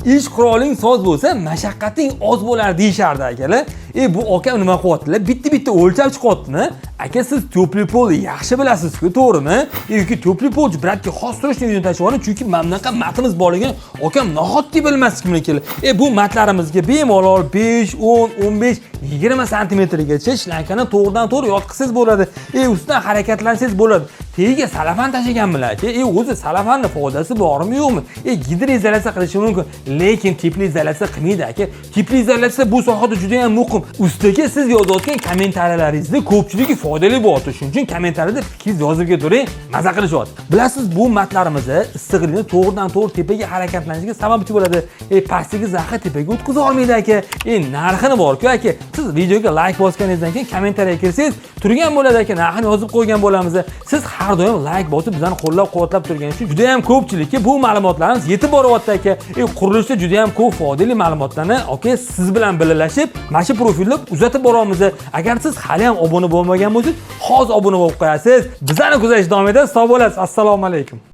Ish quroling soz bo'lsa, mashaqqating oz bo'lar deyishardi akalar. Bu akam nima qilyaptilar? Bitta-bitta o'lchab chiqyaptimi? Aka, siz тёплый пол ni yaxshi bilasiz-ku, to'g'rimi? Yoki тёплый пол брат ga xos turishni uyini tashlab yuboring, chunki mana bunaqa matimiz borligini akam nahotki bilmaslik mumkin. Bu matlarimizga bemalol 5, 10, 15, 20 santimetrgacha shlankani to'g'ridan to'g'ri yotqizsangiz bo'ladi. Ustidan harakatlansangiz bo'ladi. Tagiga salafan tashlaganmilar aka. O'zi salafanni foydasi bormi, yo'qmi? Gidroizolyatsiya qilishi mumkin, lekin teploizolyatsiya qilmaydi aka. Teploizolyatsiya bu sohada juda ham muhim. Ustiga siz yozayotgan kommentariyalaringizni ko'pchiligi foydali bo'lyapti. Shuning uchun kommentariyada fikringizni yozib ketavering, maza qilishyapti. Bilasiz, bu matlarimizni issiqlikni to'g'ridan to'g'ri tepaga harakatlanishiga sababchi bo'ladi. Pastdagi zaxi tepaga o'tkaza olmaydi aka. Narxini bor-ku aka. Siz videoga layk bosganingizdan keyin kommentariyaga kirsangiz, turgan bo'ladi aka, narxini yozib qo'ygan bo'lamiz. Siz har doim layk bosib bizani qo'llab-quvvatlab turganingiz uchun juda ham ko'pchilikka bu ma'lumotlarimiz yetib boryapti aka. Qurilishda juda ham ko'p foydali ma'lumotlarni aka siz bilan birgalashib, mana shu profilda uzatib boramiz. Agar siz hali ham obuna bo'lmagan bo'lsangiz, hozir obuna bo'lib qo'yasiz. Bizani kuzatishda davom etasiz. Sog' bo'lasiz. Assalomu alaykum.